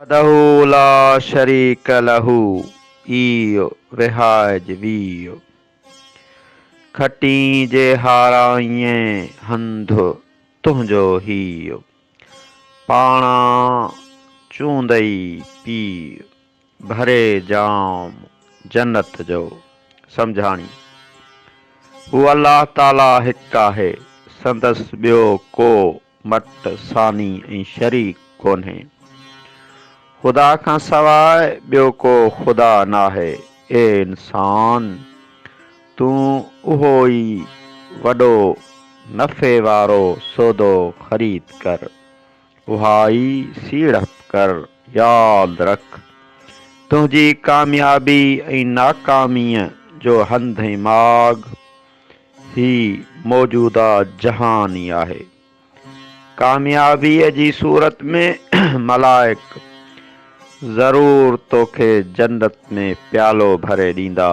وحده لا شريڪ له ايء وهائج ويء. کٽين جي هارائين هنڌ تنهنجو هيء. پاڻان چوندئي پيء ڀري جام جنت جو. سمجهاڻي، هو الله تعاليٰ هڪ آهي، سندس ٻيو ڪو مٽ، ثاني ۽ شريڪ ڪونهي. خدا کان سواء ٻيو ڪو خدا ناهي. اي انسان! تون اهو ئي وڏو نفعي وارو سودو خريد ڪر، اها ئي سيڙپ ڪر، ياد رک! تنهنجي ڪاميابي ۽ ناڪاميء جو هنڌ ۽ ماڳ هي موجوده جهان ئي آهي. ڪاميابيء جي صورت ۾ ملائڪ ضرور توکي جنت ۾ پيالو ڀري ڏيندا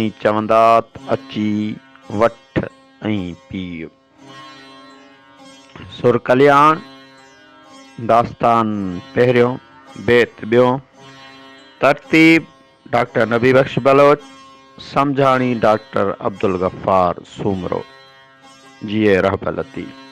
۽ چوندا ته اچي وٺ ۽ پيء. سر ڪلياڻ، داستان پهريون، بيت ٻيون، ترتيب ڊاڪٽر نبي بخش بلوچ، سمجهاڻي ڊاڪٽر عبدالغفار سومرو. جيئي رهبر لطيف.